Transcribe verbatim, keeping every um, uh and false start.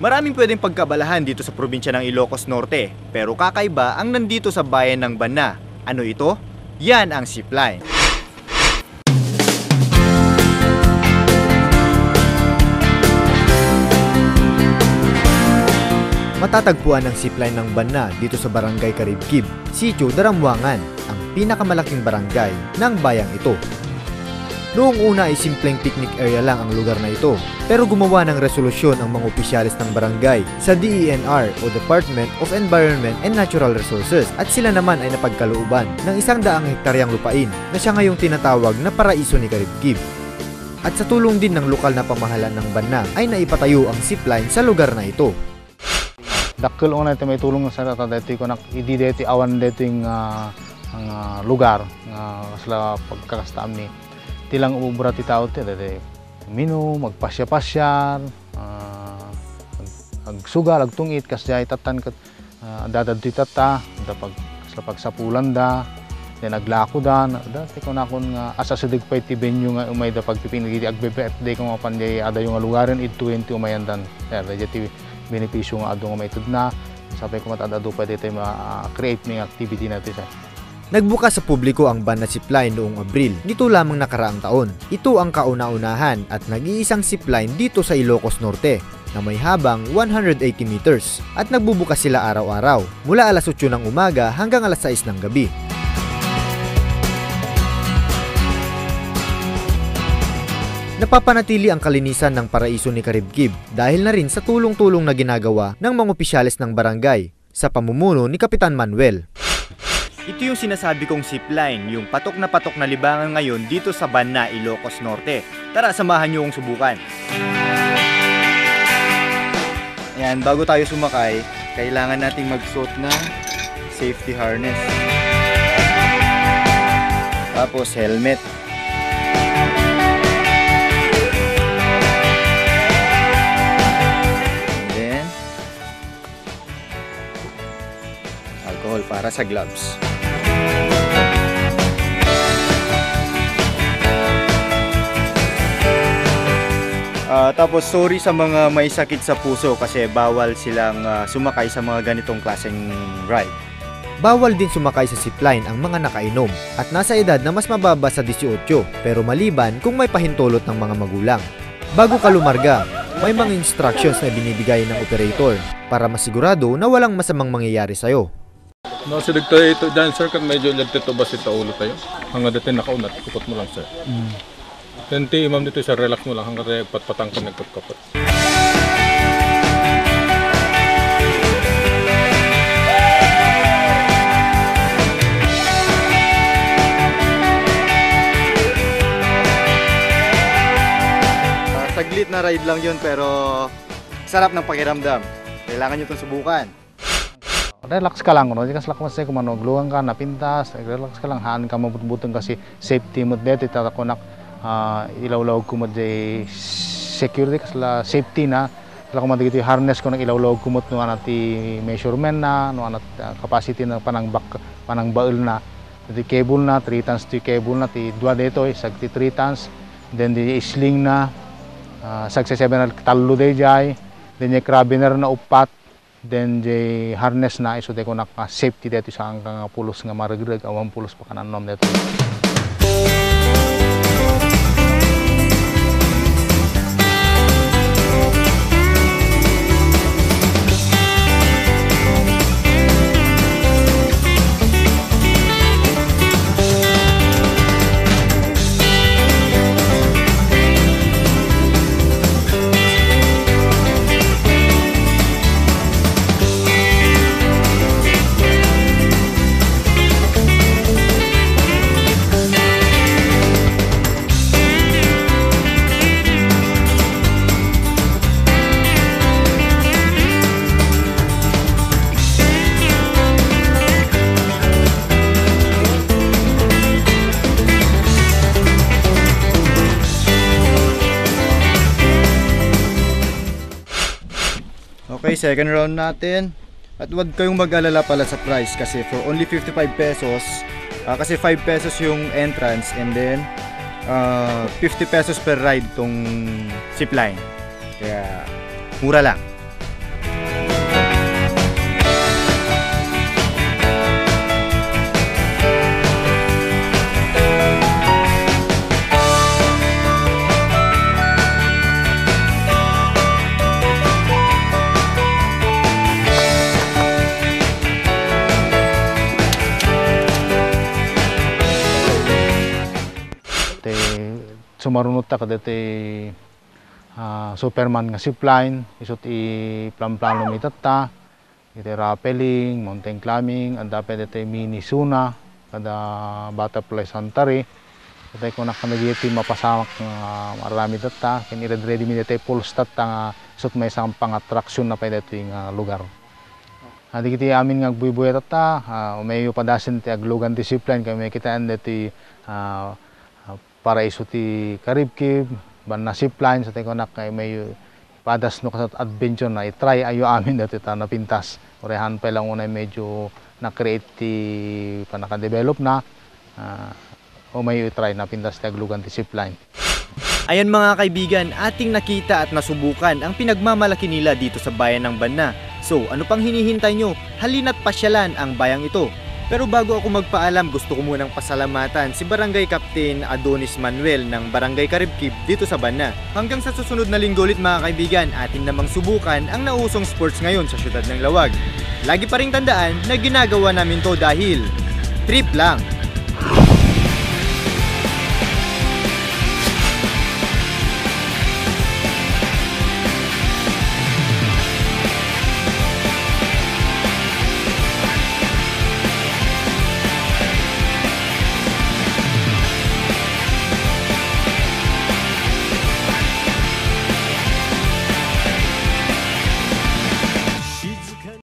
Maraming pwedeng pagkaabalahan dito sa probinsya ng Ilocos Norte, pero kakaiba ang nandito sa bayan ng Banna. Ano ito? Yan ang zipline. Matatagpuan ang zipline ng Banna dito sa Barangay Karibkib, Sitio Daramwangan, ang pinakamalaking barangay ng bayang ito. Noong una ay simpleng picnic area lang ang lugar na ito, pero gumawa ng resolusyon ang mga opisyales ng barangay sa D E N R o Department of Environment and Natural Resources at sila naman ay napagkalooban ng isang daang hektaryang lupain na siya ngayong tinatawag na Paraiso ni Karibkib. At sa tulong din ng lokal na pamahalaan ng Banna ay naipatayo ang zipline sa lugar na ito. Dakkel unay ti maitulong sa data daytoy kunak idi daytoy awan daytoy nga, nga lugar nga kasla pagkakasta ammi. Ti lang ubra ti tao ti daytoy uminum, magpasiar-pasiar, ah, ag-, agsugal, agtungit, kasdiay tattan ket, ah, adda daytoy tatta, adda pag-, kasla pagsapulanda, then aglakoda, na, da, ti kunakon nga asasideg pay ti venue nga umayda pagpipigna iti agbe-birthday ko mapan diay adayo nga lugaren, idtoyen ti umayandan. Sir, daydiay ti benepisio nga adu nga maitedna. Sapay koma ta ad-adu pay daytoy ma-, ah, create mi nga activity na ito, sir. Nagbukas sa publiko ang Banna Zipline noong Abril nito lamang nakaraang taon. Ito ang kauna-unahan at nag-iisang zipline dito sa Ilocos Norte na may habang one hundred eighty meters at nagbubukas sila araw-araw mula alas otso ng umaga hanggang alas sais ng gabi. Napapanatili ang kalinisan ng Paraiso ni Karibkib dahil na rin sa tulong-tulong na ginagawa ng mga opisyales ng barangay sa pamumuno ni Kapitan Manuel. Ito yung sinasabi kong zipline, yung patok na patok na libangan ngayon dito sa Banna, Ilocos Norte. Tara, samahan niyo kong subukan. Ayan, bago tayo sumakay, kailangan nating magsuot ng safety harness. Tapos helmet. And then, alcohol para sa gloves. Ah, tapos sorry sa mga may sakit sa puso kasi bawal silang, ah, sumakay sa mga ganitong klaseng ride. Bawal din sumakay sa zipline ang mga nakainom at nasa edad na mas mababa sa dieciocho, pero maliban kung may pahintulot ng mga magulang. Bago ka lumarga, may mga instructions na binibigay ng operator para masigurado na walang masamang mangyayari sa'yo. No, si Doktor ito dyan, sir, kan medyo lagtito ba si taulo tayo? Hanggang dito nakaunat, ikot mo lang, sir. Mm. Then, ti imam dito, sir, relax mo lang. Hanggang tayo patpatang ka, nagpatkapat. Ah, saglit na ride lang yun, pero sarap ng pakiramdam. Kailangan nyo itong subukan. Relax ka lang, no? Di kas lakwas ay kumano, aglugan ka, napintas, relax ka lang, haan ka mabutbuteng kasi safety mo deti, tatakonak, ah, ilawlawag ko mo di security, kasla safety na, kasla kuma dagiti harness ko, nag-ilawlawag ko mo no, ano ti measurement na, no, ano, ah, capacity na, panangbak-, panangbael na, ti cable na, three tons ti cable na, ti dua detoy, sagti three tons, then di sling na, ah, sagse seven na, tallo dayjay, then di carabiner na, upat, Then, jay harness na, isu ti kunak nga safety daytoy saan ka nga pulos nga maregreg, awan pulos pakanannom daytoy. Okay, second round natin. At huwag kayong mag-alala pala sa price kasi for only fifty-five pesos, ah, kasi five pesos yung entrance and then, ah, fifty pesos per ride tong zipline. Kaya mura lang. Sumarunotta kadagiti, ah, Superman nga zipline, isut' iplamplano mi tatta, iti rappelling, mountain climbing, adda pay dagiti mini sauna, kada butterfly sanctuary. Itay kunak kadagiti mapasamak nga aramid tatta, ken i-ready-ready mi dagiti falls tatta nga isut' maysa nga pang-attraction na pay daytoy nga lugar. Ah, dagiti amin nga agbuybuya tatta, ah, umayyo padasen ti aglugan ti zipline, ken umayyo kitaen dagiti, ah, ah, paraiso ti Kharibkhib, banna zipline, sa tayo kunak, umayyo padas no kasat adventure na, i-try ayo amin dagiti ta napintas. Uray haan pay lang unay medyo na-create ti pannakadevelop na, ah, umayyo i-try, napintas ti aglugan ti zipline. Ayan, mga kaibigan, ating nakita at nasubukan ang pinagmamalaki nila dito sa bayan ng Banna. So, ano pang hinihintay nyo? Halina't pasyalan ang bayang ito. Pero bago ako magpaalam, gusto ko munang pasalamatan si Barangay Captain Adonis Manuel ng Barangay Kharibkhib dito sa Banna. Hanggang sa susunod na linggo ulit, mga kaibigan, atin namang subukan ang nausong sports ngayon sa siyudad ng Laoag. Lagi pa ring tandaan na ginagawa namin to dahil trip lang.